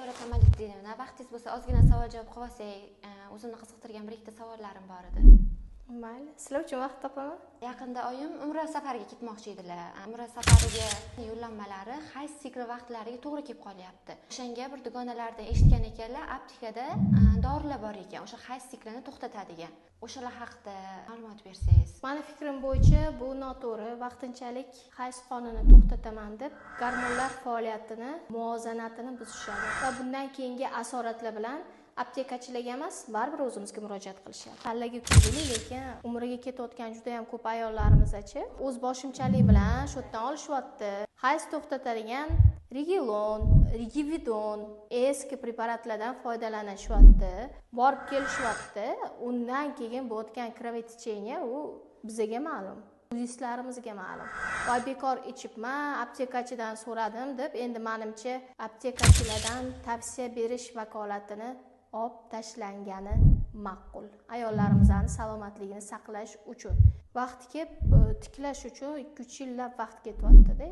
Dildora Kamalitdinova, vaqtingiz bo'lsa, ozgina savol javob qilib olsak, o'zimni qiziqtirgan bir ikkita savollarim bor edi. Mayli, sizlar uchun vaqt topaman. Yaqinda oyim umra safariga ketmoqchi edilar. Umra safariga yo'llanmalari hayz sikli vaqtlariga to'g'ri kelib qolyapti. O'shanga bir dugonalardan eshitgan ekanlar, aptekada dorilar bor ekan, o'sha hayz siklini to'xtatadigan. O'shalar haqida ma'lumot bersangiz. Mani fikrim bo'yicha bu noto'g'ri. Vaqtinchalik hayz qonini to'xtataman deb gormonlar faoliyatini, muvozanatini buzishadi va bundan keyingi asoratlar bilan aptekachilarga emas, baribir o'zimizga murojaat qilishadi. Hallaga kulgili, lekin umriga ketayotgan juda ham ko'p ayollarimiz-chi o'z boshimchalik bilan shu yerdan olishyapti. Hayz to'xtatadigan Rigilon, Rigividon eski preparatlardan foydalanishyapti, borib kelishyapti. Undan keyin bo'layotgan кровотечение u bizaga ma'lum, yuzlarimizga ma'lum. Voy, bekor ichibman, aptekachidan so'radim deb endi menimcha aptekachilardan tavsiya berish vakolatini olib tashlangani ma'qul. Ayollarimizni salomatligini saqlash uchun. Vaqti kelib tiklash uchun 2-3 yillab vaqt ketyapti-da.